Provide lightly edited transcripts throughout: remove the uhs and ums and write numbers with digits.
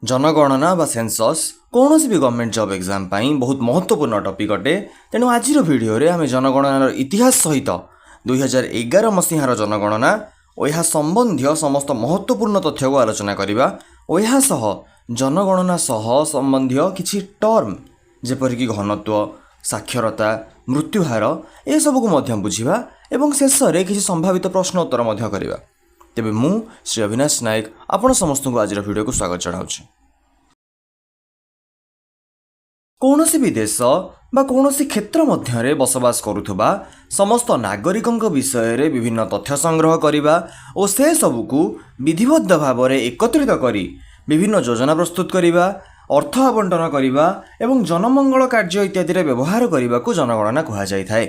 ଜନଗଣନା ବା ସେନ୍ସସ୍ କୌଣସି ବି ଗଭର୍ଣ୍ଣମେଣ୍ଟ ଜବ୍ ଏକ୍ଜାମ୍ ପାଇଁ ବହୁତ ମହତ୍ତ୍ୱପୂର୍ଣ୍ଣ ଟପିକ୍ ଅଟେ। ତେଣୁ ଆଜିର ଭିଡ଼ିଓରେ ଆମେ ଜନଗଣନାର ଇତିହାସ ସହିତ 2011 ମସିହାର ଜନଗଣନା ଓ ଏହା ସମ୍ବନ୍ଧୀୟ ସମସ୍ତ ମହତ୍ତ୍ୱପୂର୍ଣ୍ଣ ତଥ୍ୟକୁ ଆଲୋଚନା କରିବା ଓ ଏହା ସହ ଜନଗଣନା ସହ ସମ୍ବନ୍ଧୀୟ କିଛି ଟର୍ମ, ଯେପରିକି ଘନତ୍ୱ, ସାକ୍ଷରତା, ମୃତ୍ୟୁହାର, ଏସବୁକୁ ମଧ୍ୟ ବୁଝିବା ଏବଂ ଶେଷରେ କିଛି ସମ୍ଭାବିତ ପ୍ରଶ୍ନ ଉତ୍ତର ମଧ୍ୟ କରିବା। ତେବେ ମୁଁ ଶ୍ରୀ ଅବିନାଶ ନାୟକ ଆପଣ ସମସ୍ତଙ୍କୁ ଆଜିର ଭିଡ଼ିଓକୁ ସ୍ୱାଗତ ଜଣାଉଛି। କୌଣସି ବି ଦେଶ ବା କୌଣସି କ୍ଷେତ୍ର ମଧ୍ୟରେ ବସବାସ କରୁଥିବା ସମସ୍ତ ନାଗରିକଙ୍କ ବିଷୟରେ ବିଭିନ୍ନ ତଥ୍ୟ ସଂଗ୍ରହ କରିବା ଓ ସେସବୁକୁ ବିଧିବଦ୍ଧ ଭାବରେ ଏକତ୍ରିତ କରି ବିଭିନ୍ନ ଯୋଜନା ପ୍ରସ୍ତୁତ କରିବା, ଅର୍ଥ ଆବଣ୍ଟନ କରିବା ଏବଂ ଜନମଙ୍ଗଳ କାର୍ଯ୍ୟ ଇତ୍ୟାଦିରେ ବ୍ୟବହାର କରିବାକୁ ଜନଗଣନା କୁହାଯାଇଥାଏ।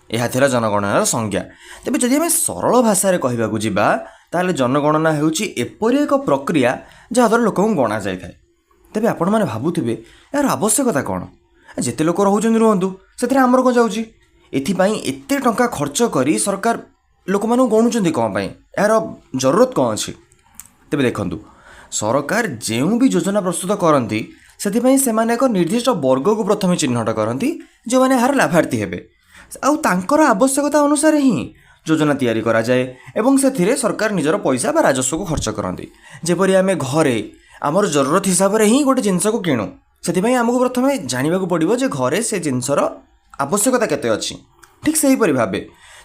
ଏହା ଥିଲା ଜନଗଣନାର ସଂଜ୍ଞା। ତେବେ ଯଦି ଆମେ ସରଳ ଭାଷାରେ କହିବାକୁ ଯିବା, ତାହେଲେ ଜନଗଣନା ହେଉଛି ଏପରି ଏକ ପ୍ରକ୍ରିୟା ଯାହାଦ୍ୱାରା ଲୋକଙ୍କୁ ଗଣାଯାଇଥାଏ। ତେବେ ଆପଣମାନେ ଭାବୁଥିବେ, ଏହାର ଆବଶ୍ୟକତା କ'ଣ? ଯେତେ ଲୋକ ରହୁଛନ୍ତି ରୁହନ୍ତୁ, ସେଥିରେ ଆମର କ'ଣ ଯାଉଛି? ଏଥିପାଇଁ ଏତେ ଟଙ୍କା ଖର୍ଚ୍ଚ କରି ସରକାର ଲୋକମାନଙ୍କୁ ଗଣୁଛନ୍ତି କ'ଣ ପାଇଁ? ଏହାର ଜରୁରତ କ'ଣ ଅଛି? ତେବେ ଦେଖନ୍ତୁ, ସରକାର ଯେଉଁ ବି ଯୋଜନା ପ୍ରସ୍ତୁତ କରନ୍ତି, ସେଥିପାଇଁ ସେମାନେ ଏକ ନିର୍ଦ୍ଦିଷ୍ଟ ବର୍ଗକୁ ପ୍ରଥମେ ଚିହ୍ନଟ କରନ୍ତି, ଯେଉଁମାନେ ଏହାର ଲାଭାର୍ଥୀ ହେବେ, ଆଉ ତାଙ୍କର ଆବଶ୍ୟକତା ଅନୁସାରେ ହିଁ ଯୋଜନା ତିଆରି କରାଯାଏ ଏବଂ ସେଥିରେ ସରକାର ନିଜର ପଇସା ବା ରାଜସ୍ୱକୁ ଖର୍ଚ୍ଚ କରନ୍ତି। ଯେପରି ଆମେ ଘରେ ଆମର ଜରୁରତ ହିସାବରେ ହିଁ ଗୋଟେ ଜିନିଷକୁ କିଣୁ, ସେଥିପାଇଁ ଆମକୁ ପ୍ରଥମେ ଜାଣିବାକୁ ପଡ଼ିବ ଯେ ଘରେ ସେ ଜିନିଷର ଆବଶ୍ୟକତା କେତେ ଅଛି। ଠିକ୍ ସେହିପରି ଭାବେ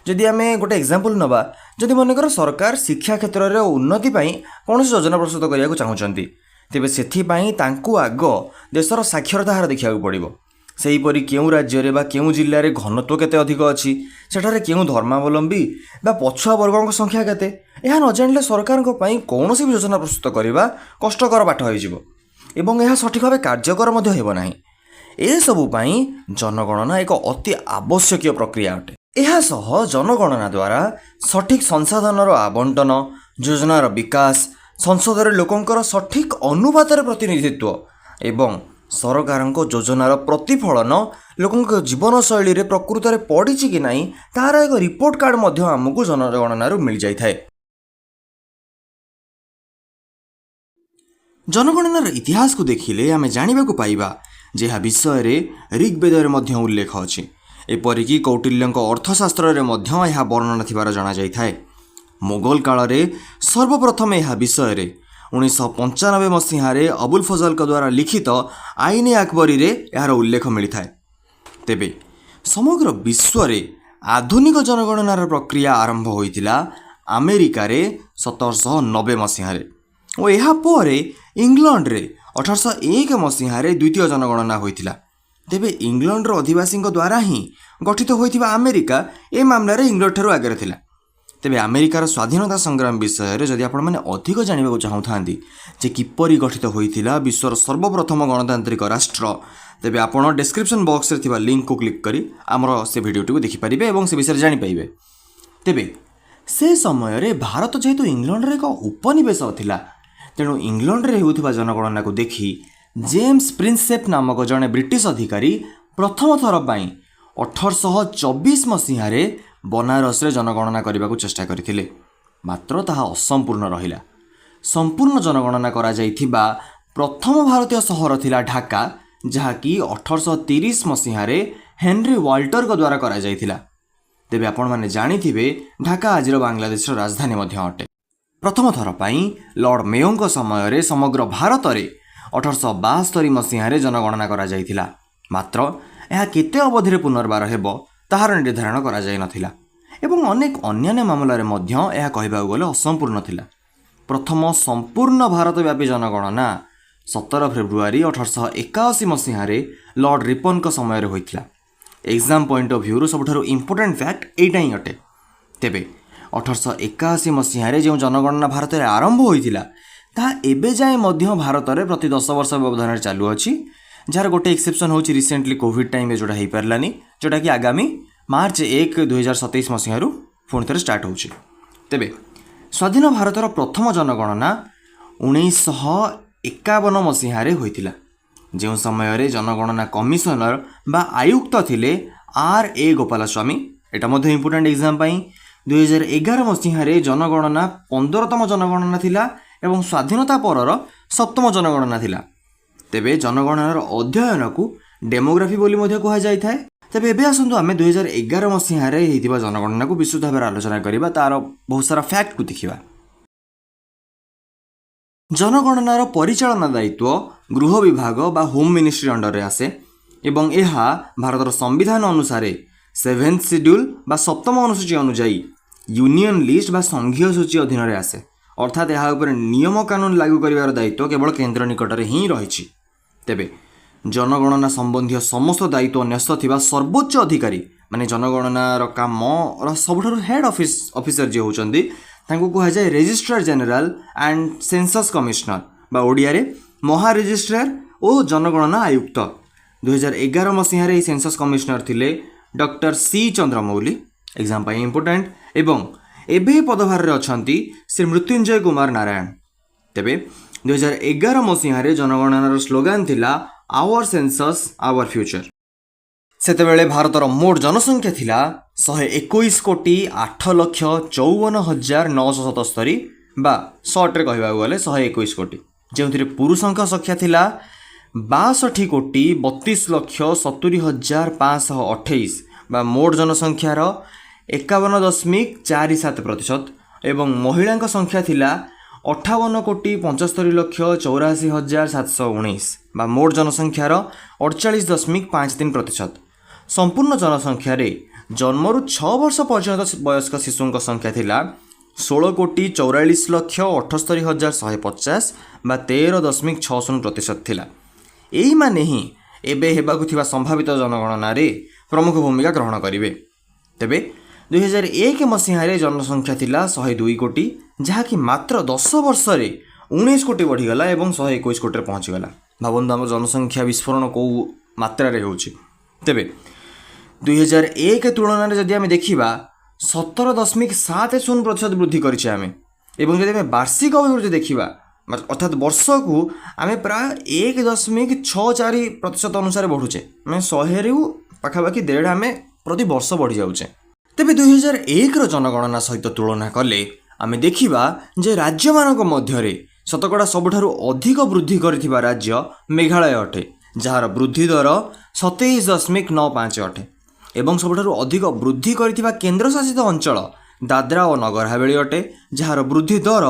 ଯଦି ଆମେ ଗୋଟେ ଏକ୍ଜାମ୍ପଲ୍ ନେବା, ଯଦି ମନେକର ସରକାର ଶିକ୍ଷା କ୍ଷେତ୍ରରେ ଉନ୍ନତି ପାଇଁ କୌଣସି ଯୋଜନା ପ୍ରସ୍ତୁତ କରିବାକୁ ଚାହୁଁଛନ୍ତି, ତେବେ ସେଥିପାଇଁ ତାଙ୍କୁ ଆଗ ଦେଶର ସାକ୍ଷରତା ହାର ଦେଖିବାକୁ ପଡ଼ିବ। ସେହିପରି କେଉଁ ରାଜ୍ୟରେ ବା କେଉଁ ଜିଲ୍ଲାରେ ଘନତ୍ୱ କେତେ ଅଧିକ ଅଛି, ସେଠାରେ କେଉଁ ଧର୍ମାବଲମ୍ବୀ ବା ପଛୁଆ ବର୍ଗଙ୍କ ସଂଖ୍ୟା କେତେ, ଏହା ନ ଜାଣିଲେ ସରକାରଙ୍କ ପାଇଁ କୌଣସି ବି ଯୋଜନା ପ୍ରସ୍ତୁତ କରିବା କଷ୍ଟକର ପାଠ ହୋଇଯିବ ଏବଂ ଏହା ସଠିକ୍ ଭାବେ କାର୍ଯ୍ୟକର ମଧ୍ୟ ହେବ ନାହିଁ। ଏସବୁ ପାଇଁ ଜନଗଣନା ଏକ ଅତି ଆବଶ୍ୟକୀୟ ପ୍ରକ୍ରିୟା ଅଟେ। ଏହା ସହ ଜନଗଣନା ଦ୍ୱାରା ସଠିକ୍ ସଂସାଧନର ଆବଣ୍ଟନ, ଯୋଜନାର ବିକାଶ, ସଂସଦରେ ଲୋକଙ୍କର ସଠିକ୍ ଅନୁପାତରେ ପ୍ରତିନିଧିତ୍ୱ ଏବଂ ସରକାରଙ୍କ ଯୋଜନାର ପ୍ରତିଫଳନ ଲୋକଙ୍କ ଜୀବନଶୈଳୀରେ ପ୍ରକୃତରେ ପଡ଼ିଛି କି ନାହିଁ, ତାହାର ଏକ ରିପୋର୍ଟ କାର୍ଡ଼ ମଧ୍ୟ ଆମକୁ ଜନଗଣନାରୁ ମିଳିଯାଇଥାଏ। ଜନଗଣନାର ଇତିହାସକୁ ଦେଖିଲେ ଆମେ ଜାଣିବାକୁ ପାଇବା ଯେ ଏହା ବିଷୟରେ ଋଗ୍ବେଦରେ ମଧ୍ୟ ଉଲ୍ଲେଖ ଅଛି। ଏପରିକି କୌଟିଲ୍ୟଙ୍କ ଅର୍ଥଶାସ୍ତ୍ରରେ ମଧ୍ୟ ଏହା ବର୍ଣ୍ଣନା ଥିବାର ଜଣାଯାଇଥାଏ। ମୋଗଲ କାଳରେ ସର୍ବପ୍ରଥମେ ଏହା ବିଷୟରେ 1995 ମସିହାରେ ଅବୁଲ ଫଜଲଙ୍କ ଦ୍ୱାରା ଲିଖିତ ଆଇନ ଆକବରୀରେ ଏହାର ଉଲ୍ଲେଖ ମିଳିଥାଏ। ତେବେ ସମଗ୍ର ବିଶ୍ୱରେ ଆଧୁନିକ ଜନଗଣନାର ପ୍ରକ୍ରିୟା ଆରମ୍ଭ ହୋଇଥିଲା ଆମେରିକାରେ 1790 ମସିହାରେ ଓ ଏହା ପରେ ଇଂଲଣ୍ଡରେ 1801 ମସିହାରେ ଦ୍ୱିତୀୟ ଜନଗଣନା ହୋଇଥିଲା। ତେବେ ଇଂଲଣ୍ଡର ଅଧିବାସୀଙ୍କ ଦ୍ୱାରା ହିଁ ଗଠିତ ହୋଇଥିବା ଆମେରିକା ଏ ମାମଲାରେ ଇଂଲଣ୍ଡଠାରୁ ଆଗରେ ଥିଲା। ତେବେ ଆମେରିକାର ସ୍ୱାଧୀନତା ସଂଗ୍ରାମ ବିଷୟରେ ଯଦି ଆପଣମାନେ ଅଧିକ ଜାଣିବାକୁ ଚାହୁଁଥାନ୍ତି ଯେ କିପରି ଗଠିତ ହୋଇଥିଲା ବିଶ୍ୱର ସର୍ବପ୍ରଥମ ଗଣତାନ୍ତ୍ରିକ ରାଷ୍ଟ୍ର, ତେବେ ଆପଣ ଡେସ୍କ୍ରିପସନ୍ ବକ୍ସରେ ଥିବା ଲିଙ୍କକୁ କ୍ଲିକ୍ କରି ଆମର ସେ ଭିଡ଼ିଓଟିକୁ ଦେଖିପାରିବେ ଏବଂ ସେ ବିଷୟରେ ଜାଣିପାରିବେ। ତେବେ ସେ ସମୟରେ ଭାରତ ଯେହେତୁ ଇଂଲଣ୍ଡର ଏକ ଉପନିବେଶ ଥିଲା, ତେଣୁ ଇଂଲଣ୍ଡରେ ହେଉଥିବା ଜନଗଣନାକୁ ଦେଖି ଜେମ୍ସ ପ୍ରିନ୍ସେପ୍ ନାମକ ଜଣେ ବ୍ରିଟିଶ ଅଧିକାରୀ ପ୍ରଥମ ଥର ପାଇଁ 1824 ମସିହାରେ ବନାରସରେ ଜନଗଣନା କରିବାକୁ ଚେଷ୍ଟା କରିଥିଲେ। ମାତ୍ର ତାହା ଅସମ୍ପୂର୍ଣ୍ଣ ରହିଲା। ସମ୍ପୂର୍ଣ୍ଣ ଜନଗଣନା କରାଯାଇଥିବା ପ୍ରଥମ ଭାରତୀୟ ସହର ଥିଲା ଢାକା, ଯାହାକି 1830 ମସିହାରେ ହେନରୀ ୱାଲ୍ଟରଙ୍କ ଦ୍ୱାରା କରାଯାଇଥିଲା। ତେବେ ଆପଣମାନେ ଜାଣିଥିବେ, ଢାକା ଆଜିର ବାଂଲାଦେଶର ରାଜଧାନୀ ମଧ୍ୟ ଅଟେ। ପ୍ରଥମ ଥର ପାଇଁ ଲର୍ଡ଼ ମେୟୋଙ୍କ ସମୟରେ ସମଗ୍ର ଭାରତରେ 1872 ମସିହାରେ ଜନଗଣନା କରାଯାଇଥିଲା। ମାତ୍ର ଏହା କେତେ ଅବଧିରେ ପୁନର୍ବାର ହେବ, ତାହାର ନିର୍ଦ୍ଧାରଣ କରାଯାଇନଥିଲା ଏବଂ ଅନେକ ଅନ୍ୟାନ୍ୟ ମାମଲାରେ ମଧ୍ୟ ଏହା କହିବାକୁ ଗଲେ ଅସମ୍ପୂର୍ଣ୍ଣ ଥିଲା। ପ୍ରଥମ ସମ୍ପୂର୍ଣ୍ଣ ଭାରତବ୍ୟାପୀ ଜନଗଣନା 17 ଫେବୃଆରୀ 1881 ମସିହାରେ ଲର୍ଡ଼ ରିପନଙ୍କ ସମୟରେ ହୋଇଥିଲା। ଏକ୍ଜାମ୍ ପଏଣ୍ଟ ଅଫ୍ ଭ୍ୟୁରୁ ସବୁଠାରୁ ଇମ୍ପୋର୍ଟାଣ୍ଟ ଫ୍ୟାକ୍ଟ ଏଇଟା ହିଁ ଅଟେ। ତେବେ 1881 ମସିହାରେ ଯେଉଁ ଜନଗଣନା ଭାରତରେ ଆରମ୍ଭ ହୋଇଥିଲା, ତାହା ଏବେ ଯାଏଁ ମଧ୍ୟ ଭାରତରେ ପ୍ରତି 10 ବର୍ଷ ବ୍ୟବଧାନରେ ଚାଲୁଅଛି, ଯାହାର ଗୋଟେ ଏକ୍ସେପସନ୍ ହେଉଛି ରିସେଣ୍ଟଲି କୋଭିଡ଼ ଟାଇମ୍ରେ ଯେଉଁଟା ହେଇପାରିଲାନି, ଯେଉଁଟାକି ଆଗାମୀ ମାର୍ଚ୍ଚ 1 2027 ମସିହାରୁ ପୁଣି ଥରେ ଷ୍ଟାର୍ଟ ହେଉଛି। ତେବେ ସ୍ୱାଧୀନ ଭାରତର ପ୍ରଥମ ଜନଗଣନା 1951 ମସିହାରେ ହୋଇଥିଲା, ଯେଉଁ ସମୟରେ ଜନଗଣନା କମିଶନର ବା ଆୟୁକ୍ତ ଥିଲେ ଆର୍ ଏ ଗୋପାଲସ୍ୱାମୀ। ଏଇଟା ମଧ୍ୟ ଇମ୍ପୋର୍ଟାଣ୍ଟ ଏକ୍ଜାମ୍ ପାଇଁ। 2011 ମସିହାରେ ଜନଗଣନା 15ତମ ଜନଗଣନା ଥିଲା ଏବଂ ସ୍ୱାଧୀନତା ପରର ସପ୍ତମ ଜନଗଣନା ଥିଲା। ତେବେ ଜନଗଣନାର ଅଧ୍ୟୟନକୁ ଡେମୋଗ୍ରାଫି ବୋଲି ମଧ୍ୟ କୁହାଯାଇଥାଏ। ତେବେ ଏବେ ଆସନ୍ତୁ ଆମେ 2011 ମସିହାରେ ହେଇଥିବା ଜନଗଣନାକୁ ବିସ୍ତୃତ ଭାବରେ ଆଲୋଚନା କରିବା, ତାର ବହୁତ ସାରା ଫ୍ୟାକ୍ଟକୁ ଦେଖିବା। ଜନଗଣନାର ପରିଚାଳନା ଦାୟିତ୍ୱ ଗୃହ ବିଭାଗ ବା ହୋମ୍ ମିନିଷ୍ଟ୍ରି ଅଣ୍ଡରରେ ଆସେ ଏବଂ ଏହା ଭାରତର ସମ୍ବିଧାନ ଅନୁସାରେ ସେଭେନ୍ଥ ସିଡ୍ୟୁଲ୍ ବା ସପ୍ତମ ଅନୁସୂଚୀ ଅନୁଯାୟୀ ୟୁନିୟନ ଲିଷ୍ଟ ବା ସଂଘୀୟ ସୂଚୀ ଅଧୀନରେ ଆସେ। ଅର୍ଥାତ୍ ଏହା ଉପରେ ନିୟମ କାନୁନ ଲାଗୁ କରିବାର ଦାୟିତ୍ୱ କେବଳ କେନ୍ଦ୍ର ନିକଟରେ ହିଁ ରହିଛି। ତେବେ ଜନଗଣନା ସମ୍ବନ୍ଧୀୟ ସମସ୍ତ ଦାୟିତ୍ୱ ନ୍ୟସ୍ତ ଥିବା ସର୍ବୋଚ୍ଚ ଅଧିକାରୀ, ମାନେ ଜନଗଣନାର କାମର ସବୁଠାରୁ ହେଡ୍ ଅଫିସର ଯିଏ ହେଉଛନ୍ତି, ତାଙ୍କୁ କୁହାଯାଏ Registrar General and Census Commissioner ବା ଓଡ଼ିଆରେ ମହାରେଜିଷ୍ଟ୍ରାର ଓ ଜନଗଣନା ଆୟୁକ୍ତ। 2011 ମସିହାରେ ଏହି ସେନ୍ସସ୍ କମିଶନର ଥିଲେ ଡକ୍ଟର ସି ଚନ୍ଦ୍ରମୌଲି, ଏକ୍ଜାମ୍ ପାଇଁ ଇମ୍ପୋର୍ଟାଣ୍ଟ, ଏବଂ ଏବେ ପଦଭାରରେ ଅଛନ୍ତି ଶ୍ରୀ ମୃତ୍ୟୁଞ୍ଜୟ କୁମାର ନାରାୟଣ। ତେବେ 2011 ମସିହାରେ ଜନଗଣନାର ସ୍ଲୋଗାନ ଥିଲା "ଆୱାର ସେନ୍ସସ୍, ଆୱାର ଫ୍ୟୁଚର"। ସେତେବେଳେ ଭାରତର ମୋଟ ଜନସଂଖ୍ୟା ଥିଲା 121,08,54,977 ବା ସର୍ଟରେ କହିବାକୁ ଗଲେ 121 କୋଟି, ଯେଉଁଥିରେ ପୁରୁଷଙ୍କ ସଂଖ୍ୟା ଥିଲା 62,32,70,528 ବା ମୋଟ ଜନସଂଖ୍ୟାର 51.47% ଏବଂ ମହିଳାଙ୍କ ସଂଖ୍ୟା ଥିଲା 58,75,84,719 ବା ମୋଟ ଜନସଂଖ୍ୟାର 48.53%। ସମ୍ପୂର୍ଣ୍ଣ ଜନସଂଖ୍ୟାରେ ଜନ୍ମରୁ 6 ବର୍ଷ ପର୍ଯ୍ୟନ୍ତ ବୟସ୍କ ଶିଶୁଙ୍କ ସଂଖ୍ୟା ଥିଲା 16,44,78,150 ବା 13.60% ଥିଲା। ଏଇମାନେ ହିଁ ଏବେ ହେବାକୁ ଥିବା ସମ୍ଭାବିତ ଜନଗଣନାରେ ପ୍ରମୁଖ ଭୂମିକା ଗ୍ରହଣ କରିବେ। ତେବେ 2001 ମସିହାରେ ଜନସଂଖ୍ୟା ଥିଲା 102 କୋଟି, ଯାହାକି ମାତ୍ର 10 ବର୍ଷରେ 19 କୋଟି ବଢ଼ିଗଲା ଏବଂ 121 କୋଟିରେ ପହଞ୍ଚିଗଲା। ଭାବନ୍ତୁ, ଆମର ଜନସଂଖ୍ୟା ବିସ୍ଫୋରଣ କେଉଁ ମାତ୍ରାରେ ହେଉଛି। ତେବେ 2001 ତୁଳନାରେ ଯଦି ଆମେ ଦେଖିବା, 17.70% ବୃଦ୍ଧି କରିଛେ ଆମେ ଏବଂ ଯଦି ଆମେ ବାର୍ଷିକ ଅଭିବୃଦ୍ଧି ଦେଖିବା, ଅର୍ଥାତ୍ ବର୍ଷକୁ ଆମେ ପ୍ରାୟ 1.64% ଅନୁସାରେ ବଢ଼ୁଛେ। ମାନେ 100ରୁ ପାଖାପାଖି ଦେଢ଼ ଆମେ ପ୍ରତି ବର୍ଷ ବଢ଼ିଯାଉଛେ। ତେବେ 2001ର ଜନଗଣନା ସହିତ ତୁଳନା କଲେ ଆମେ ଦେଖିବା ଯେ ରାଜ୍ୟମାନଙ୍କ ମଧ୍ୟରେ ଶତକଡ଼ା ସବୁଠାରୁ ଅଧିକ ବୃଦ୍ଧି କରିଥିବା ରାଜ୍ୟ ମେଘାଳୟ ଅଟେ, ଯାହାର ବୃଦ୍ଧି ଦର 27.95 ଅଟେ ଏବଂ ସବୁଠାରୁ ଅଧିକ ବୃଦ୍ଧି କରିଥିବା କେନ୍ଦ୍ରଶାସିତ ଅଞ୍ଚଳ ଦାଦ୍ରା ଓ ନଗର ହାବେଳି ଅଟେ, ଯାହାର ବୃଦ୍ଧି ଦର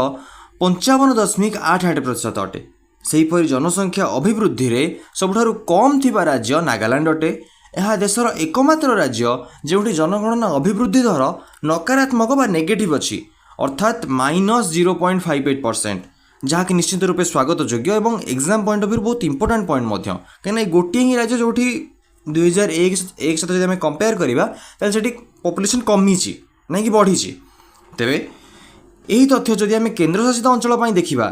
55.88% ଅଟେ। ସେହିପରି ଜନସଂଖ୍ୟା ଅଭିବୃଦ୍ଧିରେ ସବୁଠାରୁ କମ୍ ଥିବା ରାଜ୍ୟ ନାଗାଲାଣ୍ଡ ଅଟେ। ଏହା ଦେଶର ଏକମାତ୍ର ରାଜ୍ୟ ଯେଉଁଠି ଜନଗଣନା ଅଭିବୃଦ୍ଧି ଦର ନକାରାତ୍ମକ ବା ନେଗେଟିଭ୍ ଅଛି, ଅର୍ଥାତ୍ -0.58%, ଯାହାକି ନିଶ୍ଚିତ ରୂପେ ସ୍ୱାଗତ ଯୋଗ୍ୟ ଏବଂ ଏକ୍ଜାମ୍ ପଏଣ୍ଟ ଅଫ୍ ଭ୍ୟୁ ବହୁତ ଇମ୍ପୋର୍ଟାଣ୍ଟ ପଏଣ୍ଟ ମଧ୍ୟ, କାହିଁକିନା ଏଇ ଗୋଟିଏ ହିଁ ରାଜ୍ୟ ଯେଉଁଠି 2001 ସହିତ ଯଦି ଆମେ କମ୍ପେୟାର କରିବା, ତାହେଲେ ସେଠି ପପୁଲେସନ୍ କମିଛି, ନାଇଁ କି ବଢ଼ିଛି। ତେବେ ଏହି ତଥ୍ୟ ଯଦି ଆମେ କେନ୍ଦ୍ରଶାସିତ ଅଞ୍ଚଳ ପାଇଁ ଦେଖିବା,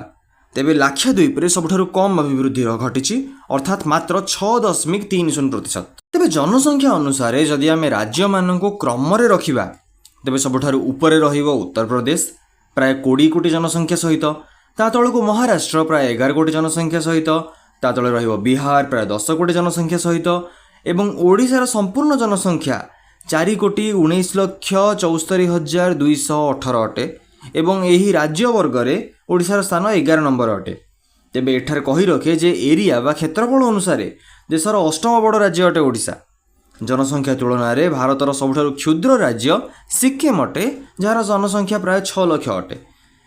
ତେବେ ଲାକ୍ଷାଦ୍ୱୀପରେ ସବୁଠାରୁ କମ୍ ଅଭିବୃଦ୍ଧି ଘଟିଛି, ଅର୍ଥାତ୍ ମାତ୍ର 6.30%। ତେବେ ଜନସଂଖ୍ୟା ଅନୁସାରେ ଯଦି ଆମେ ରାଜ୍ୟମାନଙ୍କୁ କ୍ରମରେ ରଖିବା, ତେବେ ସବୁଠାରୁ ଉପରେ ରହିବ ଉତ୍ତରପ୍ରଦେଶ ପ୍ରାୟ 20 କୋଟି ଜନସଂଖ୍ୟା ସହିତ, ତା ତଳକୁ ମହାରାଷ୍ଟ୍ର ପ୍ରାୟ 11 କୋଟି ଜନସଂଖ୍ୟା ସହିତ, ତା ତଳେ ରହିବ ବିହାର ପ୍ରାୟ 10 କୋଟି ଜନସଂଖ୍ୟା ସହିତ ଏବଂ ଓଡ଼ିଶାର ସମ୍ପୂର୍ଣ୍ଣ ଜନସଂଖ୍ୟା 4,19,74,218 ଅଟେ ଏବଂ ଏହି ରାଜ୍ୟ ବର୍ଗରେ ଓଡ଼ିଶାର ସ୍ଥାନ 11 ନମ୍ବର ଅଟେ। ତେବେ ଏଠାରେ କହି ରଖେ ଯେ ଏରିଆ ବା କ୍ଷେତ୍ରଫଳ ଅନୁସାରେ ଦେଶର ଅଷ୍ଟମ ବଡ଼ ରାଜ୍ୟ ଅଟେ ଓଡ଼ିଶା। ଜନସଂଖ୍ୟା ତୁଳନାରେ ଭାରତର ସବୁଠାରୁ କ୍ଷୁଦ୍ର ରାଜ୍ୟ ସିକିମ୍ ଅଟେ, ଯାହାର ଜନସଂଖ୍ୟା ପ୍ରାୟ 6 ଲକ୍ଷ ଅଟେ।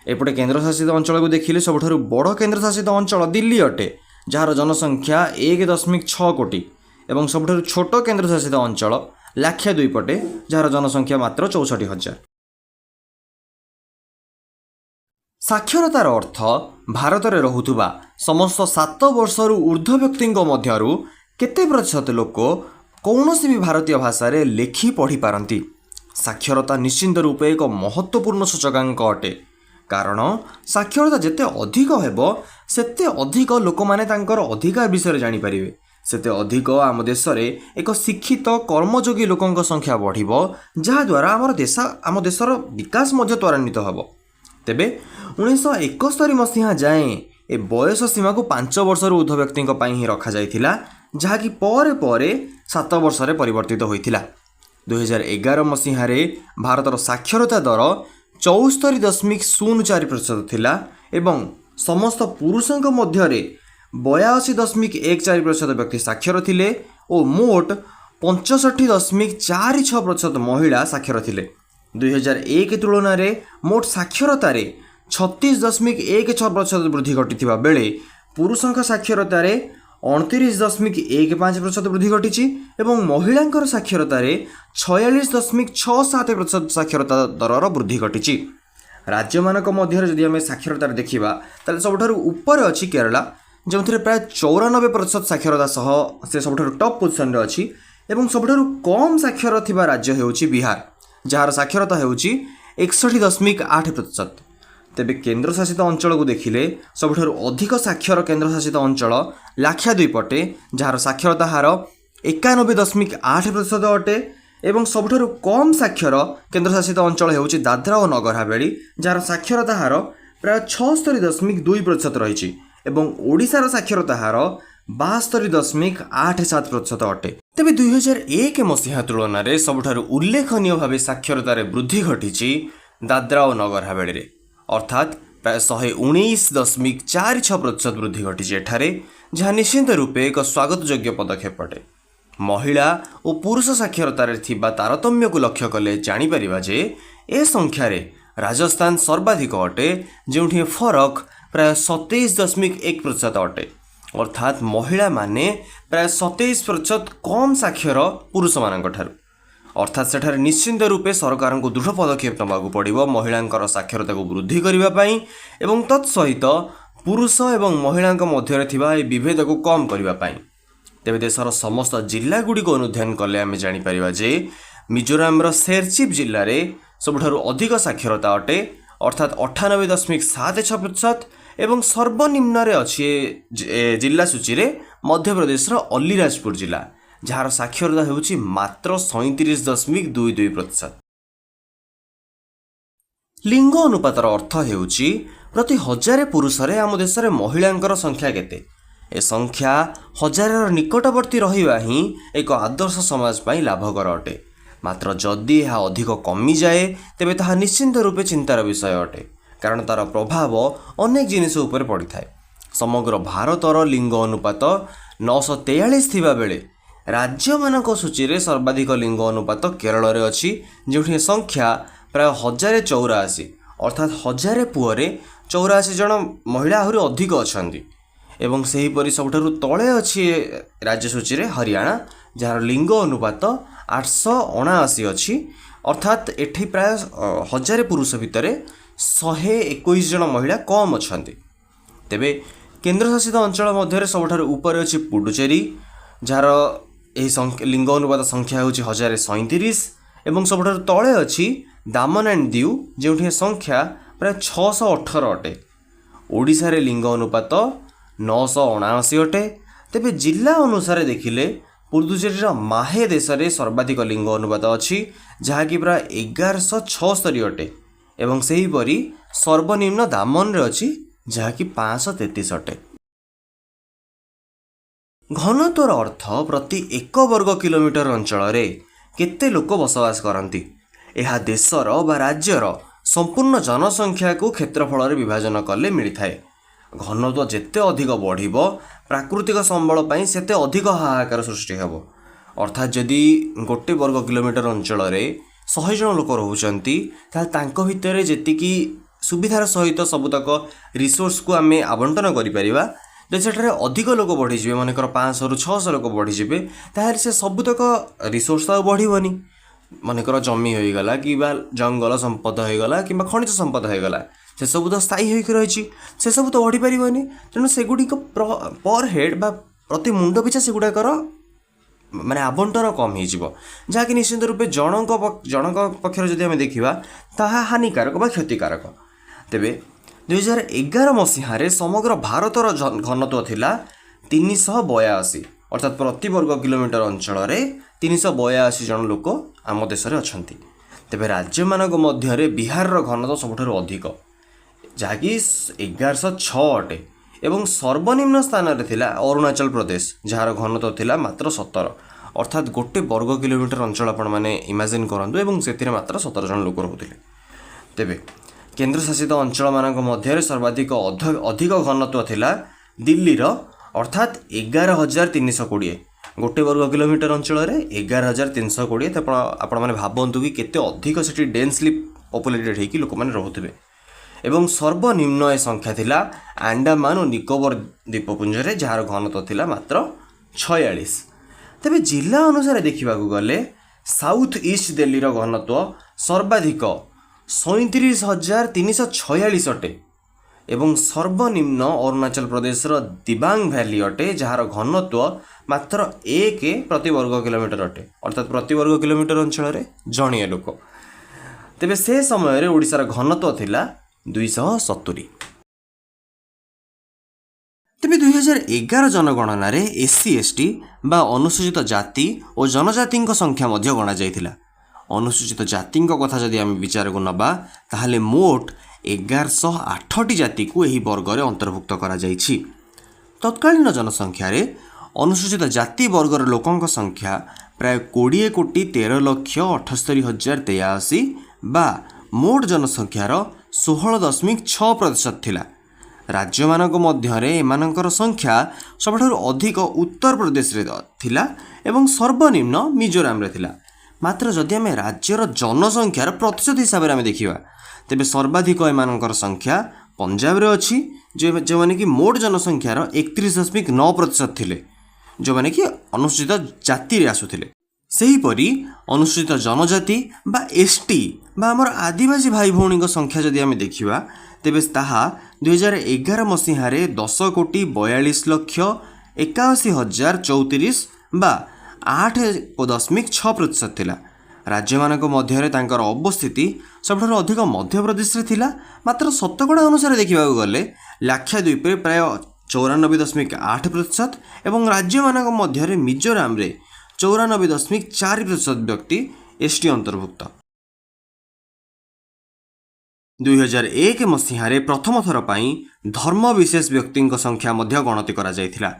ଏପଟେ କେନ୍ଦ୍ରଶାସିତ ଅଞ୍ଚଳକୁ ଦେଖିଲେ ସବୁଠାରୁ ବଡ଼ କେନ୍ଦ୍ରଶାସିତ ଅଞ୍ଚଳ ଦିଲ୍ଲୀ ଅଟେ, ଯାହାର ଜନସଂଖ୍ୟା 1.6 କୋଟି ଏବଂ ସବୁଠାରୁ ଛୋଟ କେନ୍ଦ୍ରଶାସିତ ଅଞ୍ଚଳ ଲାକ୍ଷାଦ୍ୱୀପ ଅଟେ, ଯାହାର ଜନସଂଖ୍ୟା ମାତ୍ର 64 ହଜାର। ସାକ୍ଷରତାର ଅର୍ଥ ଭାରତରେ ରହୁଥିବା ସମସ୍ତ 7 ବର୍ଷରୁ ଉର୍ଦ୍ଧ୍ୱ ବ୍ୟକ୍ତିଙ୍କ ମଧ୍ୟରୁ କେତେ ପ୍ରତିଶତ ଲୋକ କୌଣସି ବି ଭାରତୀୟ ଭାଷାରେ ଲେଖି ପଢ଼ିପାରନ୍ତି। ସାକ୍ଷରତା ନିଶ୍ଚିନ୍ତ ରୂପେ ଏକ ମହତ୍ତ୍ୱପୂର୍ଣ୍ଣ ସୂଚକାଙ୍କ ଅଟେ, କାରଣ ସାକ୍ଷରତା ଯେତେ ଅଧିକ ହେବ, ସେତେ ଅଧିକ ଲୋକମାନେ ତାଙ୍କର ଅଧିକାର ବିଷୟରେ ଜାଣିପାରିବେ, ସେତେ ଅଧିକ ଆମ ଦେଶରେ ଏକ ଶିକ୍ଷିତ କର୍ମଯୋଗୀ ଲୋକଙ୍କ ସଂଖ୍ୟା ବଢ଼ିବ, ଯାହାଦ୍ୱାରା ଆମ ଦେଶର ବିକାଶ ମଧ୍ୟ ତ୍ୱରାନ୍ୱିତ ହେବ। ତେବେ 1971 ମସିହା ଯାଏଁ ଏ ବୟସ ସୀମାକୁ 5 ବର୍ଷରୁ ଉର୍ଦ୍ଧ୍ୱ ବ୍ୟକ୍ତିଙ୍କ ପାଇଁ ହିଁ ରଖାଯାଇଥିଲା, ଯାହାକି ପରେ ପରେ 7 ବର୍ଷରେ ପରିବର୍ତ୍ତିତ ହୋଇଥିଲା। 2011 ମସିହାରେ ଭାରତର ସାକ୍ଷରତା ଦର 74.04% ଥିଲା ଏବଂ ସମସ୍ତ ପୁରୁଷଙ୍କ ମଧ୍ୟରେ 82.14% ବ୍ୟକ୍ତି ସାକ୍ଷର ଥିଲେ ଓ ମୋଟ 65.46% ମହିଳା ସାକ୍ଷର ଥିଲେ। 2001 ତୁଳନାରେ ମୋଟ ସାକ୍ଷରତାରେ 36.16% ବୃଦ୍ଧି ଘଟିଥିବା ବେଳେ ପୁରୁଷଙ୍କ ସାକ୍ଷରତାରେ 29.15% ବୃଦ୍ଧି ଘଟିଛି ଏବଂ ମହିଳାଙ୍କର ସାକ୍ଷରତାରେ 46.67% ସାକ୍ଷରତା ଦରର ବୃଦ୍ଧି ଘଟିଛି। ରାଜ୍ୟମାନଙ୍କ ମଧ୍ୟରେ ଯଦି ଆମେ ସାକ୍ଷରତାରେ ଦେଖିବା, ତାହେଲେ ସବୁଠାରୁ ଉପରେ ଅଛି କେରଳା, ଯେଉଁଥିରେ ପ୍ରାୟ 94% ସାକ୍ଷରତା ସହ ସେ ସବୁଠାରୁ ଟପ୍ ପୋଜିସନରେ ଅଛି ଏବଂ ସବୁଠାରୁ କମ୍ ସାକ୍ଷର ଥିବା ରାଜ୍ୟ ହେଉଛି ବିହାର, ଯାହାର ସାକ୍ଷରତା ହେଉଛି 61.8%। ତେବେ କେନ୍ଦ୍ରଶାସିତ ଅଞ୍ଚଳକୁ ଦେଖିଲେ ସବୁଠାରୁ ଅଧିକ ସାକ୍ଷର କେନ୍ଦ୍ରଶାସିତ ଅଞ୍ଚଳ ଲାକ୍ଷାଦ୍ୱୀପ ଅଟେ, ଯାହାର ସାକ୍ଷରତା ହାର 91.8% ଅଟେ ଏବଂ ସବୁଠାରୁ କମ୍ ସାକ୍ଷର କେନ୍ଦ୍ରଶାସିତ ଅଞ୍ଚଳ ହେଉଛି ଦାଦ୍ରା ଓ ନଗର ହାବେଳି, ଯାହାର ସାକ୍ଷରତା ହାର ପ୍ରାୟ 76.2% ରହିଛି ଏବଂ ଓଡ଼ିଶାର ସାକ୍ଷରତା ହାର 72.87% ଅଟେ। ତେବେ 2001 ମସିହା ତୁଳନାରେ ସବୁଠାରୁ ଉଲ୍ଲେଖନୀୟ ଭାବେ ସାକ୍ଷରତାରେ ବୃଦ୍ଧି ଘଟିଛି ଦାଦ୍ରା ଓ ନଗର ହାବେଳିରେ, ଅର୍ଥାତ୍ ପ୍ରାୟ 119.46% ବୃଦ୍ଧି ଘଟିଛି ଏଠାରେ, ଯାହା ନିଶ୍ଚିନ୍ତ ରୂପେ ଏକ ସ୍ୱାଗତଯୋଗ୍ୟ ପଦକ୍ଷେପ ଅଟେ। ମହିଳା ଓ ପୁରୁଷ ସାକ୍ଷରତାରେ ଥିବା ତାରତମ୍ୟକୁ ଲକ୍ଷ୍ୟ କଲେ ଜାଣିପାରିବା ଯେ ଏ ସଂଖ୍ୟାରେ ରାଜସ୍ଥାନ ସର୍ବାଧିକ ଅଟେ, ଯେଉଁଠି ଫରକ ପ୍ରାୟ 27.1% ଅଟେ। ଅର୍ଥାତ୍ ମହିଳାମାନେ ପ୍ରାୟ 27% କମ୍ ସାକ୍ଷର ପୁରୁଷମାନଙ୍କ ଠାରୁ। ଅର୍ଥାତ୍ ସେଠାରେ ନିଶ୍ଚିନ୍ତ ରୂପେ ସରକାରଙ୍କୁ ଦୃଢ଼ ପଦକ୍ଷେପ ନେବାକୁ ପଡ଼ିବ ମହିଳାଙ୍କର ସାକ୍ଷରତାକୁ ବୃଦ୍ଧି କରିବା ପାଇଁ ଏବଂ ତତ୍ ସହିତ ପୁରୁଷ ଏବଂ ମହିଳାଙ୍କ ମଧ୍ୟରେ ଥିବା ଏହି ବିଭେଦକୁ କମ୍ କରିବା ପାଇଁ। ତେବେ ଦେଶର ସମସ୍ତ ଜିଲ୍ଲାଗୁଡ଼ିକୁ ଅନୁଧ୍ୟାନ କଲେ ଆମେ ଜାଣିପାରିବା ଯେ ମିଜୋରାମର ସେରଚିପ୍ ଜିଲ୍ଲାରେ ସବୁଠାରୁ ଅଧିକ ସାକ୍ଷରତା ଅଟେ, ଅର୍ଥାତ୍ 98.76% ଏବଂ ସର୍ବନିମ୍ନରେ ଅଛି ଏ ଜିଲ୍ଲା ସୂଚୀରେ ମଧ୍ୟପ୍ରଦେଶର ଅଲିରାଜପୁର ଜିଲ୍ଲା, ଯାହାର ସାକ୍ଷରତା ହେଉଛି ମାତ୍ର 37.22%। ଲିଙ୍ଗ ଅନୁପାତର ଅର୍ଥ ହେଉଛି ପ୍ରତି 1000 ପୁରୁଷରେ ଆମ ଦେଶରେ ମହିଳାଙ୍କର ସଂଖ୍ୟା କେତେ। ଏ ସଂଖ୍ୟା ହଜାରର ନିକଟବର୍ତ୍ତୀ ରହିବା ହିଁ ଏକ ଆଦର୍ଶ ସମାଜ ପାଇଁ ଲାଭକର ଅଟେ। ମାତ୍ର ଯଦି ଏହା ଅଧିକ କମିଯାଏ, ତେବେ ତାହା ନିଶ୍ଚିନ୍ତ ରୂପେ ଚିନ୍ତାର ବିଷୟ ଅଟେ, କାରଣ ତା'ର ପ୍ରଭାବ ଅନେକ ଜିନିଷ ଉପରେ ପଡ଼ିଥାଏ। ସମଗ୍ର ଭାରତର ଲିଙ୍ଗ ଅନୁପାତ 943 ଥିବାବେଳେ ରାଜ୍ୟମାନଙ୍କ ସୂଚୀରେ ସର୍ବାଧିକ ଲିଙ୍ଗ ଅନୁପାତ କେରଳରେ ଅଛି, ଯେଉଁଠି ଏ ସଂଖ୍ୟା ପ୍ରାୟ 1084, ଅର୍ଥାତ୍ 1000 ପୁଅରେ 84 ଜଣ ମହିଳା, ଆହୁରି ଅଧିକ ଅଛନ୍ତି। ଏବଂ ସେହିପରି ସବୁଠାରୁ ତଳେ ଅଛି ଏ ରାଜ୍ୟ ସୂଚୀରେ ହରିୟାଣା, ଯାହାର ଲିଙ୍ଗ ଅନୁପାତ 879 ଅଛି, ଅର୍ଥାତ୍ ଏଠି ପ୍ରାୟ 1000 ପୁରୁଷ ଭିତରେ 121 ଜଣ ମହିଳା କମ୍ ଅଛନ୍ତି। ତେବେ କେନ୍ଦ୍ରଶାସିତ ଅଞ୍ଚଳ ମଧ୍ୟରେ ସବୁଠାରୁ ଉପରେ ଅଛି ପୁଡୁଚେରୀ, ଯାହାର ଏହି ଲିଙ୍ଗ ଅନୁପାତ ସଂଖ୍ୟା ହେଉଛି 1037 ଏବଂ ସବୁଠାରୁ ତଳେ ଅଛି ଦାମନ ଆଣ୍ଡ ଦିଉ, ଯେଉଁଠି ଏ ସଂଖ୍ୟା ପ୍ରାୟ 618 ଅଟେ। ଓଡ଼ିଶାରେ ଲିଙ୍ଗ ଅନୁପାତ 979 ଅଟେ। ତେବେ ଜିଲ୍ଲା ଅନୁସାରେ ଦେଖିଲେ ପୁଡୁଚେରୀର ମାହେ ଦେଶରେ ସର୍ବାଧିକ ଲିଙ୍ଗ ଅନୁପାତ ଅଛି, ଯାହାକି ପ୍ରାୟ 1176 ଅଟେ ଏବଂ ସେହିପରି ସର୍ବନିମ୍ନ ଦାମନରେ ଅଛି, ଯାହାକି 533 ଅଟେ। ଘନତ୍ୱର ଅର୍ଥ ପ୍ରତି ଏକ ବର୍ଗ କିଲୋମିଟର ଅଞ୍ଚଳରେ କେତେ ଲୋକ ବସବାସ କରନ୍ତି। ଏହା ଦେଶର ବା ରାଜ୍ୟର ସମ୍ପୂର୍ଣ୍ଣ ଜନସଂଖ୍ୟାକୁ କ୍ଷେତ୍ରଫଳରେ ବିଭାଜନ କଲେ ମିଳିଥାଏ। ଘନତ୍ୱ ଯେତେ ଅଧିକ ବଢ଼ିବ, ପ୍ରାକୃତିକ ସମ୍ବଳ ପାଇଁ ସେତେ ଅଧିକ ହାହାକାର ସୃଷ୍ଟି ହେବ। ଅର୍ଥାତ୍ ଯଦି ଗୋଟେ ବର୍ଗ କିଲୋମିଟର ଅଞ୍ଚଳରେ 100 ଜଣ ଲୋକ ରହୁଛନ୍ତି, ତାହେଲେ ତାଙ୍କ ଭିତରେ ଯେତିକି ସୁବିଧାର ସହିତ ସବୁତକ ରିସୋର୍ସକୁ ଆମେ ଆବଣ୍ଟନ କରିପାରିବା, ଯଦି ସେଠାରେ ଅଧିକ ଲୋକ ବଢ଼ିଯିବେ, ମନେକର 500ରୁ 600 ଲୋକ ବଢ଼ିଯିବେ, ତାହେଲେ ସେ ସବୁତକ ରିସୋର୍ସ ଆଉ ବଢ଼ିବନି। ମନେକର ଜମି ହୋଇଗଲା କିମ୍ବା ଜଙ୍ଗଲ ସମ୍ପଦ ହୋଇଗଲା କିମ୍ବା ଖଣିଜ ସମ୍ପଦ ହୋଇଗଲା, ସେସବୁ ତ ସ୍ଥାୟୀ ହୋଇକି ରହିଛି, ସେସବୁ ତ ବଢ଼ିପାରିବନି। ତେଣୁ ସେଗୁଡ଼ିକ ପର୍ ହେଡ଼୍ ବା ପ୍ରତି ମୁଣ୍ଡ ପିଛା ସେଗୁଡ଼ାକର ମାନେ ଆବଣ୍ଟନ କମ୍ ହେଇଯିବ, ଯାହାକି ନିଶ୍ଚିନ୍ତ ରୂପେ ଜଣଙ୍କ ପକ୍ଷରେ ଯଦି ଆମେ ଦେଖିବା, ତାହା ହାନିକାରକ ବା କ୍ଷତିକାରକ। ତେବେ 2011 ମସିହାରେ ସମଗ୍ର ଭାରତର ଘନତ୍ୱ ଥିଲା 382, ଅର୍ଥାତ୍ ପ୍ରତି ବର୍ଗ କିଲୋମିଟର ଅଞ୍ଚଳରେ 382 ଜଣ ଲୋକ ଆମ ଦେଶରେ ଅଛନ୍ତି। ତେବେ ରାଜ୍ୟମାନଙ୍କ ମଧ୍ୟରେ ବିହାରର ଘନତ୍ୱ ସବୁଠାରୁ ଅଧିକ, ଯାହାକି 1106 ଅଟେ ଏବଂ ସର୍ବନିମ୍ନ ସ୍ଥାନରେ ଥିଲା ଅରୁଣାଚଳ ପ୍ରଦେଶ, ଯାହାର ଘନତ୍ୱ ଥିଲା ମାତ୍ର 17। ଅର୍ଥାତ୍ ଗୋଟେ ବର୍ଗ କିଲୋମିଟର ଅଞ୍ଚଳ ଆପଣମାନେ ଇମାଜିନ୍ କରନ୍ତୁ ଏବଂ ସେଥିରେ ମାତ୍ର 17 ଜଣ ଲୋକ ରହୁଥିଲେ। ତେବେ କେନ୍ଦ୍ରଶାସିତ ଅଞ୍ଚଳମାନଙ୍କ ମଧ୍ୟରେ ସର୍ବାଧିକ ଅଧିକ ଘନତ୍ୱ ଥିଲା ଦିଲ୍ଲୀର, ଅର୍ଥାତ୍ 11,320। ଗୋଟେ ବର୍ଗ କିଲୋମିଟର ଅଞ୍ଚଳରେ 11,320। ତ ଆପଣମାନେ ଭାବନ୍ତୁ କି କେତେ ଅଧିକ ସେଠି ଡେନ୍ସଲି ପପୁଲେଟେଡ଼ ହେଇକି ଲୋକମାନେ ରହୁଥିବେ। ଏବଂ ସର୍ବନିମ୍ନ ଏ ସଂଖ୍ୟା ଥିଲା ଆଣ୍ଡାମାନ ଓ ନିକୋବର ଦ୍ୱୀପପୁଞ୍ଜରେ, ଯାହାର ଘନତ୍ୱ ଥିଲା ମାତ୍ର 46। ତେବେ ଜିଲ୍ଲା ଅନୁସାରେ ଦେଖିବାକୁ ଗଲେ ସାଉଥ୍ ଇଷ୍ଟ ଦିଲ୍ଲୀର ଘନତ୍ୱ ସର୍ବାଧିକ 37,346 ଅଟେ ଏବଂ ସର୍ବନିମ୍ନ ଅରୁଣାଚଳ ପ୍ରଦେଶର ଦିବାଙ୍ଗ ଭ୍ୟାଲି ଅଟେ, ଯାହାର ଘନତ୍ୱ ମାତ୍ର 1 ପ୍ରତି ବର୍ଗ କିଲୋମିଟର ଅଟେ, ଅର୍ଥାତ୍ ପ୍ରତି ବର୍ଗ କିଲୋମିଟର ଅଞ୍ଚଳରେ ଜଣିଏ ଲୋକ। ତେବେ ସେ ସମୟରେ ଓଡ଼ିଶାର ଘନତ୍ୱ ଥିଲା 270। ତେବେ 2011 ଜନଗଣନାରେ ଏସ୍ ସି, ଏସ୍ ଟି ବା ଅନୁସୂଚିତ ଜାତି ଓ ଜନଜାତିଙ୍କ ସଂଖ୍ୟା ମଧ୍ୟ ଗଣାଯାଇଥିଲା। ଅନୁସୂଚିତ ଜାତିଙ୍କ କଥା ଯଦି ଆମେ ବିଚାରକୁ ନେବା, ତାହେଲେ ମୋଟ 1108ଟି ଜାତିକୁ ଏହି ବର୍ଗରେ ଅନ୍ତର୍ଭୁକ୍ତ କରାଯାଇଛି। ତତ୍କାଳୀନ ଜନସଂଖ୍ୟାରେ ଅନୁସୂଚିତ ଜାତି ବର୍ଗର ଲୋକଙ୍କ ସଂଖ୍ୟା ପ୍ରାୟ 20,13,78,083 ବା ମୋଟ ଜନସଂଖ୍ୟାର 16.6% ଥିଲା। ରାଜ୍ୟମାନଙ୍କ ମଧ୍ୟରେ ଏମାନଙ୍କର ସଂଖ୍ୟା ସବୁଠାରୁ ଅଧିକ ଉତ୍ତରପ୍ରଦେଶରେ ଥିଲା ଏବଂ ସର୍ବନିମ୍ନ ମିଜୋରାମରେ ଥିଲା। ମାତ୍ର ଯଦି ଆମେ ରାଜ୍ୟର ଜନସଂଖ୍ୟାର ପ୍ରତିଶତ ହିସାବରେ ଆମେ ଦେଖିବା, ତେବେ ସର୍ବାଧିକ ଏମାନଙ୍କର ସଂଖ୍ୟା ପଞ୍ଜାବରେ ଅଛି, ଯେଉଁମାନେ କି ମୋଟ ଜନସଂଖ୍ୟାର 31.9% ଥିଲେ, ଯେଉଁମାନେ କି ଅନୁସୂଚିତ ଜାତିରେ ଆସୁଥିଲେ। ସେହିପରି ଅନୁସୂଚିତ ଜନଜାତି ବା ଏସ୍ ଟି ବା ଆମର ଆଦିବାସୀ ଭାଇ ଭଉଣୀଙ୍କ ସଂଖ୍ୟା ଯଦି ଆମେ ଦେଖିବା, ତେବେ ତାହା 2011 ମସିହାରେ 10,42,81,034 ବା 8.6% ଥିଲା। ରାଜ୍ୟମାନଙ୍କ ମଧ୍ୟରେ ତାଙ୍କର ଅବସ୍ଥିତି ସବୁଠାରୁ ଅଧିକ ମଧ୍ୟପ୍ରଦେଶରେ ଥିଲା। ମାତ୍ର ଶତକଡ଼ା ଅନୁସାରେ ଦେଖିବାକୁ ଗଲେ ଲାକ୍ଷାଦ୍ୱୀପରେ ପ୍ରାୟ 94.8% ଏବଂ ରାଜ୍ୟମାନଙ୍କ ମଧ୍ୟରେ ମିଜୋରାମରେ 94.4% ବ୍ୟକ୍ତି ଏସ୍ ଟି ଅନ୍ତର୍ଭୁକ୍ତ। 2001 ମସିହାରେ ପ୍ରଥମ ଥର ପାଇଁ ଧର୍ମ ବିଶେଷ ବ୍ୟକ୍ତିଙ୍କ ସଂଖ୍ୟା ମଧ୍ୟ ଗଣତି କରାଯାଇଥିଲା।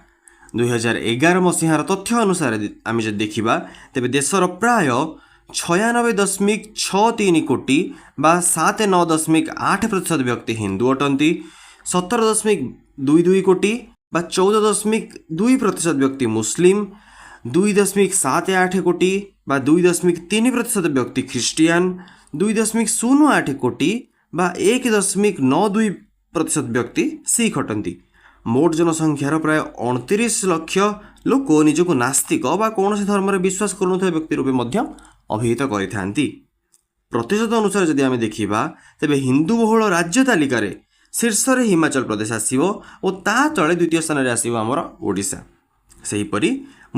2011 ମସିହାର ତଥ୍ୟ ଅନୁସାରେ ଆମେ ଯଦି ଦେଖିବା, ତେବେ ଦେଶର ପ୍ରାୟ 96.63 କୋଟି ବା 79.8% ବ୍ୟକ୍ତି ହିନ୍ଦୁ ଅଟନ୍ତି। 17.22 କୋଟି ବା 14.2% ବ୍ୟକ୍ତି ମୁସଲିମ, 2.78 କୋଟି ବା 2.3% ବ୍ୟକ୍ତି ଖ୍ରୀଷ୍ଟିଆନ, 2.08 କୋଟି ବା 1.92% ବ୍ୟକ୍ତି ଶିଖ ଅଟନ୍ତି। ମୋଟ ଜନସଂଖ୍ୟାର ପ୍ରାୟ 29 ଲକ୍ଷ ଲୋକ ନିଜକୁ ନାସ୍ତିକ ବା କୌଣସି ଧର୍ମରେ ବିଶ୍ୱାସ କରୁନଥିବା ବ୍ୟକ୍ତି ରୂପେ ମଧ୍ୟ ଅଭିହିତ କରିଥାନ୍ତି। ପ୍ରତିଶତ ଅନୁସାରେ ଯଦି ଆମେ ଦେଖିବା, ତେବେ ହିନ୍ଦୁ ବହୁଳ ରାଜ୍ୟ ତାଲିକାରେ ଶୀର୍ଷରେ ହିମାଚଳ ପ୍ରଦେଶ ଆସିବ ଓ ତା ତଳେ ଦ୍ୱିତୀୟ ସ୍ଥାନରେ ଆସିବ ଆମର ଓଡ଼ିଶା। ସେହିପରି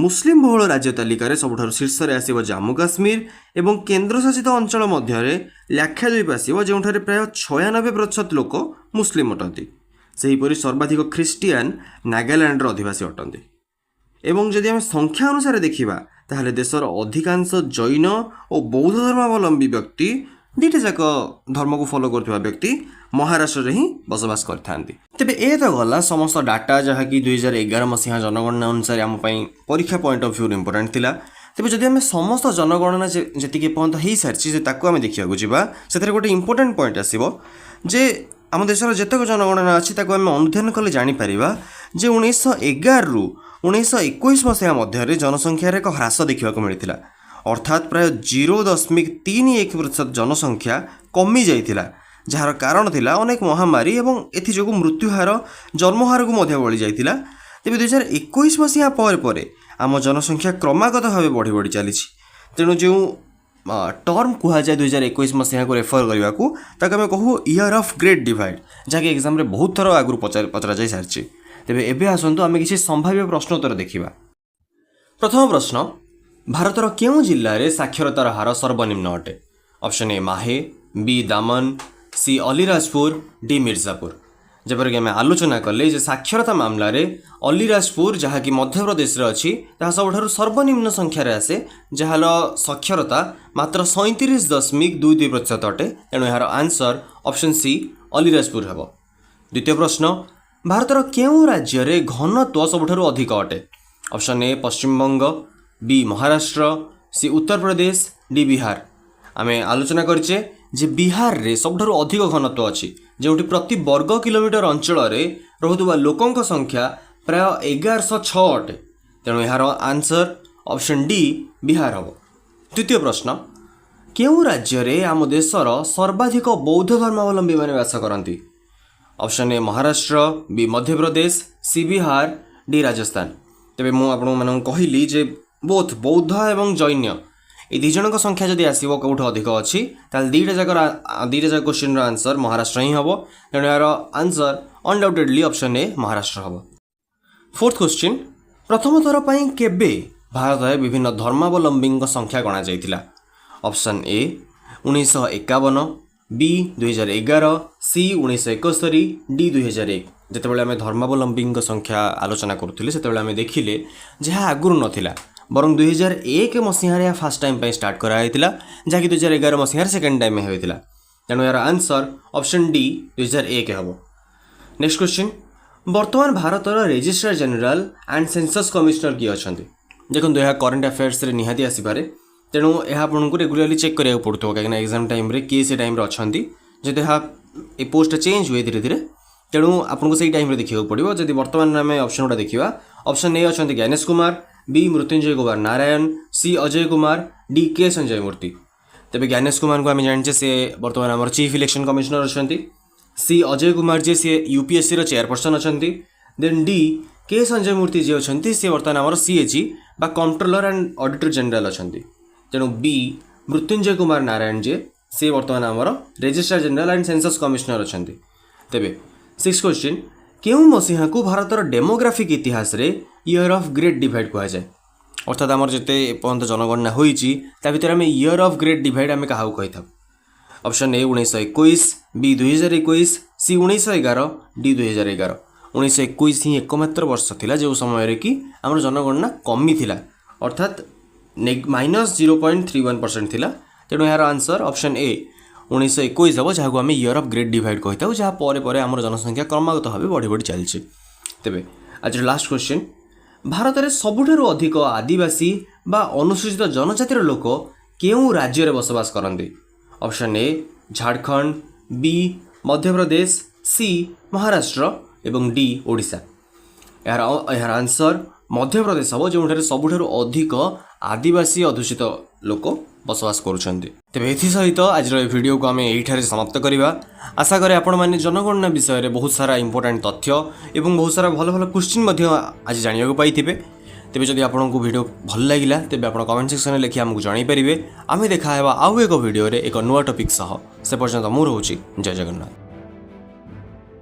ମୁସଲିମ ବହୁଳ ରାଜ୍ୟ ତାଲିକାରେ ସବୁଠାରୁ ଶୀର୍ଷରେ ଆସିବ ଜାମ୍ମୁ କାଶ୍ମୀର ଏବଂ କେନ୍ଦ୍ରଶାସିତ ଅଞ୍ଚଳ ମଧ୍ୟରେ ଲାକ୍ଷାଦ୍ୱୀପ ଆସିବ, ଯେଉଁଠାରେ ପ୍ରାୟ 96% ଲୋକ ମୁସଲିମ ଅଟନ୍ତି। ସେହିପରି ସର୍ବାଧିକ ଖ୍ରୀଷ୍ଟିଆନ ନାଗାଲାଣ୍ଡର ଅଧିବାସୀ ଅଟନ୍ତି। ଏବଂ ଯଦି ଆମେ ସଂଖ୍ୟା ଅନୁସାରେ ଦେଖିବା, ତାହେଲେ ଦେଶର ଅଧିକାଂଶ ଜୈନ ଓ ବୌଦ୍ଧ ଧର୍ମାବଲମ୍ବୀ ବ୍ୟକ୍ତି, ଦୁଇଟା ଯାକ ଧର୍ମକୁ ଫଲୋ କରୁଥିବା ବ୍ୟକ୍ତି ମହାରାଷ୍ଟ୍ରରେ ହିଁ ବସବାସ କରିଥାନ୍ତି। ତେବେ ଏ ତ ଗଲା ସମସ୍ତ ଡାଟା, ଯାହାକି 2011 ମସିହା ଜନଗଣନା ଅନୁସାରେ ଆମ ପାଇଁ ପରୀକ୍ଷା ପଏଣ୍ଟ ଅଫ୍ ଭ୍ୟୁରୁ ଇମ୍ପୋର୍ଟାଣ୍ଟ ଥିଲା। ତେବେ ଯଦି ଆମେ ସମସ୍ତ ଜନଗଣନା ଯେତିକି ଏପର୍ଯ୍ୟନ୍ତ ହେଇସାରିଛି ଯେ ତାକୁ ଆମେ ଦେଖିବାକୁ ଯିବା, ସେଥିରେ ଗୋଟେ ଇମ୍ପୋର୍ଟାଣ୍ଟ ପଏଣ୍ଟ ଆସିବ ଯେ ଆମ ଦେଶର ଯେତେକ ଜନଗଣନା ଅଛି, ତାକୁ ଆମେ ଅନୁଧ୍ୟାନ କଲେ ଜାଣିପାରିବା ଯେ 1911ରୁ 1921 ମସିହା ମଧ୍ୟରେ ଜନସଂଖ୍ୟାରେ ଏକ ହ୍ରାସ ଦେଖିବାକୁ ମିଳିଥିଲା, ଅର୍ଥାତ୍ ପ୍ରାୟ 0.31% ଜନସଂଖ୍ୟା କମି ଯାଇଥିଲା, ଯାହାର କାରଣ ଥିଲା ଅନେକ ମହାମାରୀ ଏବଂ ଏଥିଯୋଗୁଁ ମୃତ୍ୟୁହାର ଜନ୍ମହାରକୁ ମଧ୍ୟ ବଳି ଯାଇଥିଲା। ତେବେ 2021 ମସିହା ପରେ ପରେ ଆମ ଜନସଂଖ୍ୟା କ୍ରମାଗତ ଭାବେ ବଢ଼ି ବଢ଼ି ଚାଲିଛି। ତେଣୁ ଯେଉଁ ଟର୍ମ କୁହାଯାଏ 2021 ମସିହାକୁ ରେଫର କରିବାକୁ, ତାକୁ ଆମେ କହୁ ଇୟର୍ ଅଫ୍ ଗ୍ରେଟ୍ ଡିଭାଇଡ୍, ଯାହାକି ଏକ୍ଜାମ୍ରେ ବହୁତ ଥର ଆଗରୁ ପଚରାଯାଇ ସାରିଛି। ତେବେ ଏବେ ଆସନ୍ତୁ ଆମେ କିଛି ସମ୍ଭାବ୍ୟ ପ୍ରଶ୍ନୋତ୍ତର ଦେଖିବା। ପ୍ରଥମ ପ୍ରଶ୍ନ, ଭାରତର କେଉଁ ଜିଲ୍ଲାରେ ସାକ୍ଷରତାର ହାର ସର୍ବନିମ୍ନ ଅଟେ? Option A Mahe, B Daman, C Alirajpur, D Mirzapur. ଯେପରିକି ଆମେ ଆଲୋଚନା କଲେ ଯେ ସାକ୍ଷରତା ମାମଲାରେ ଅଲିରାଜପୁର, ଯାହାକି ମଧ୍ୟପ୍ରଦେଶରେ ଅଛି, ତାହା ସବୁଠାରୁ ସର୍ବନିମ୍ନ ସଂଖ୍ୟାରେ ଆସେ, ଯାହାର ସାକ୍ଷରତା ମାତ୍ର 37.22% ଅଟେ। ତେଣୁ ଏହାର ଆନ୍ସର ଅପସନ୍ ସି ଅଲିରାଜପୁର ହେବ। ଦ୍ୱିତୀୟ ପ୍ରଶ୍ନ, ଭାରତର କେଉଁ ରାଜ୍ୟରେ ଘନତ୍ୱ ସବୁଠାରୁ ଅଧିକ ଅଟେ? Option A Paschimbanga, B Maharashtra, C Uttar Pradesh, D Bihar. ଆମେ ଆଲୋଚନା କରିଛେ ଯେ ବିହାରରେ ସବୁଠାରୁ ଅଧିକ ଘନତ୍ୱ ଅଛି, ଯେଉଁଠି ପ୍ରତି ବର୍ଗ କିଲୋମିଟର ଅଞ୍ଚଳରେ ରହୁଥିବା ଲୋକଙ୍କ ସଂଖ୍ୟା ପ୍ରାୟ 1106 ଅଟେ। ତେଣୁ ଏହାର ଆନ୍ସର ଅପସନ୍ ଡି ବିହାର ହେବ। ଦ୍ୱିତୀୟ ପ୍ରଶ୍ନ, କେଉଁ ରାଜ୍ୟରେ ଆମ ଦେଶର ସର୍ବାଧିକ ବୌଦ୍ଧ ଧର୍ମାବଲମ୍ବୀମାନେ ବାସ କରନ୍ତି? Option A Maharashtra, B Madhya Pradesh, C Bihar, D Rajasthan. ତେବେ ମୁଁ ଆପଣମାନଙ୍କୁ କହିଲି ଯେ ବୋଥ୍ ବୌଦ୍ଧ ଏବଂ ଜୈନ, ଏଇ ଦୁଇ ଜଣଙ୍କ ସଂଖ୍ୟା ଯଦି ଆସିବ କେଉଁଠି ଅଧିକ ଅଛି, ତାହେଲେ ଦୁଇଟା ଯାକ କୋଶ୍ଚିନ୍ର ଆନ୍ସର ମହାରାଷ୍ଟ୍ର ହିଁ ହେବ। ତେଣୁ ଏହାର ଆନ୍ସର ଅନଡାଉଟେଡ଼ଲି ଅପସନ୍ ଏ ମହାରାଷ୍ଟ୍ର ହେବ। ଫୋର୍ଥ କୋଶ୍ଚିନ୍, ପ୍ରଥମ ଥର ପାଇଁ କେବେ ଭାରତରେ ବିଭିନ୍ନ ଧର୍ମାବଲମ୍ବୀଙ୍କ ସଂଖ୍ୟା ଗଣାଯାଇଥିଲା? Option A 1951, B 2011, C 1971, D 2001। ଯେତେବେଳେ ଆମେ ଧର୍ମାବଲମ୍ବୀଙ୍କ ସଂଖ୍ୟା ଆଲୋଚନା କରୁଥିଲେ, ସେତେବେଳେ ଆମେ ଦେଖିଲେ ଯାହା ଆଗରୁ ନଥିଲା, ବରଂ 2001 ମସିହାରେ ଏହା ଫାର୍ଷ୍ଟ ଟାଇମ୍ ପାଇଁ ଷ୍ଟାର୍ଟ କରାଯାଇଥିଲା, ଯାହାକି 2011 ମସିହାରେ ସେକେଣ୍ଡ ଟାଇମ୍ ହୋଇଥିଲା। ତେଣୁ ଏହାର ଆନ୍ସର ଅପସନ୍ ଡି 2001 ହେବ। ନେକ୍ସଟ କ୍ୱେଶ୍ଚିନ୍, ବର୍ତ୍ତମାନ ଭାରତର Registrar General and Census Commissioner କିଏ ଅଛନ୍ତି? ଦେଖନ୍ତୁ, ଏହା କରେଣ୍ଟ ଆଫେୟାର୍ସରେ ନିହାତି ଆସିପାରେ। ତେଣୁ ଏହା ଆପଣଙ୍କୁ ରେଗୁଲାରଲି ଚେକ୍ କରିବାକୁ ପଡ଼ୁଥିବ, କାହିଁକିନା ଏକ୍ଜାମ୍ ଟାଇମ୍ରେ କିଏ ସେ ଟାଇମ୍ରେ ଅଛନ୍ତି, ଯେହେତୁ ଏହା ଏ ପୋଷ୍ଟଟା ଚେଞ୍ଜ ହୁଏ ଧୀରେ ଧୀରେ, ତେଣୁ ଆପଣଙ୍କୁ ସେଇ ଟାଇମ୍ରେ ଦେଖିବାକୁ ପଡ଼ିବ। ଯଦି ବର୍ତ୍ତମାନ ଆମେ ଅପସନ୍ ଗୁଡ଼ା ଦେଖିବା, ଅପସନ୍ ଏ ଅଛନ୍ତି Gyanesh Kumar, B Mrityunjay Kumar Narayan, C Ajay Kumar, D K Sanjay Murthy. ତେବେ ଜ୍ଞାନେଶ କୁମାରଙ୍କୁ ଆମେ ଜାଣିଛେ, ସେ ବର୍ତ୍ତମାନ ଆମର ଚିଫ୍ ଇଲେକ୍ସନ୍ କମିଶନର ଅଛନ୍ତି। ସି ଅଜୟ କୁମାର ଯିଏ, ସିଏ ୟୁପିଏସ୍ସିର ଚେୟାରପର୍ସନ୍ ଅଛନ୍ତି। ଦେନ୍ ଡି କେ ସଞ୍ଜୟ ମୂର୍ତ୍ତି ଯିଏ ଅଛନ୍ତି, ସିଏ ବର୍ତ୍ତମାନ ଆମର ସିଏଜି ବା କଣ୍ଟ୍ରୋଲର ଆଣ୍ଡ ଅଡ଼ିଟର ଜେନେରାଲ ଅଛନ୍ତି। ତେଣୁ ବି ମୃତ୍ୟୁଞ୍ଜୟ କୁମାର ନାରାୟଣ ଯିଏ, ସିଏ ବର୍ତ୍ତମାନ ଆମର Registrar General and Census Commissioner ଅଛନ୍ତି। ତେବେ ସିକ୍ସ କ୍ୱେଶ୍ଚିନ୍, କେଉଁ ମସିହାକୁ ଭାରତର ଡେମୋଗ୍ରାଫିକ୍ ଇତିହାସରେ ଇୟର୍ ଅଫ୍ ଗ୍ରେଟ୍ ଡିଭାଇଡ୍ କୁହାଯାଏ? ଅର୍ଥାତ୍ ଆମର ଯେତେ ଏପର୍ଯ୍ୟନ୍ତ ଜନଗଣନା ହୋଇଛି, ତା ଭିତରେ ଆମେ ଇୟର୍ ଅଫ୍ ଗ୍ରେଟ୍ ଡିଭାଇଡ୍ ଆମେ କାହାକୁ କହିଥାଉ? Option A 1921, B 2021, C 1911, D 2011। 1921 ହିଁ ଏକମାତ୍ର ବର୍ଷ ଥିଲା, ଯେଉଁ ସମୟରେ କି ଆମର ଜନଗଣନା କମିଥିଲା, ଅର୍ଥାତ୍ -0.31% ଥିଲା। ତେଣୁ ଏହାର ଆନ୍ସର ଅପସନ୍ ଏ 1921 ହେବ, ଯାହାକୁ ଆମେ ଇୟର୍ ଅଫ୍ ଗ୍ରେଟ୍ ଡିଭାଇଡ୍ କହିଥାଉ, ଯାହା ପରେ ପରେ ଆମର ଜନସଂଖ୍ୟା କ୍ରମାଗତ ଭାବେ ବଢ଼ି ବଢ଼ି ଚାଲିଛି। ତେବେ ଆଜିର ଲାଷ୍ଟ କ୍ୱେଶ୍ଚିନ୍, ଭାରତରେ ସବୁଠାରୁ ଅଧିକ ଆଦିବାସୀ ବା ଅନୁସୂଚିତ ଜନଜାତିର ଲୋକ କେଉଁ ରାଜ୍ୟରେ ବସବାସ କରନ୍ତି? Option A Jharkhand, B Madhya Pradesh, C Maharashtra ଏବଂ ଡି ଓଡ଼ିଶା। ଏହାର ଆନ୍ସର ମଧ୍ୟପ୍ରଦେଶ ହେବ, ଯେଉଁଠାରେ ସବୁଠାରୁ ଅଧିକ ଆଦିବାସୀ ଅଧ୍ୟୁଷିତ ଲୋକ ବସବାସ କରୁଛନ୍ତି। ତେବେ ଏଥିସହିତ ଆଜିର ଏ ଭିଡ଼ିଓକୁ ଆମେ ଏଇଠାରେ ସମାପ୍ତ କରିବା। ଆଶା କରେ ଆପଣମାନେ ଜନଗଣନା ବିଷୟରେ ବହୁତ ସାରା ଇମ୍ପୋର୍ଟାଣ୍ଟ ତଥ୍ୟ ଏବଂ ବହୁତ ସାରା ଭଲ ଭଲ କ୍ୱେଶ୍ଚିନ୍ ମଧ୍ୟ ଆଜି ଜାଣିବାକୁ ପାଇଥିବେ। ତେବେ ଯଦି ଆପଣଙ୍କୁ ଭିଡ଼ିଓ ଭଲ ଲାଗିଲା, ତେବେ ଆପଣ କମେଣ୍ଟ ସେକ୍ସନରେ ଲେଖି ଆମକୁ ଜଣାଇ ପାରିବେ। ଆମେ ଦେଖା ହେବା ଆଉ ଏକ ଭିଡ଼ିଓରେ ଏକ ନୂଆ ଟପିକ୍ ସହ। ସେ ପର୍ଯ୍ୟନ୍ତ ମୁଁ ରହୁଛି। ଜୟ ଜଗନ୍ନାଥ।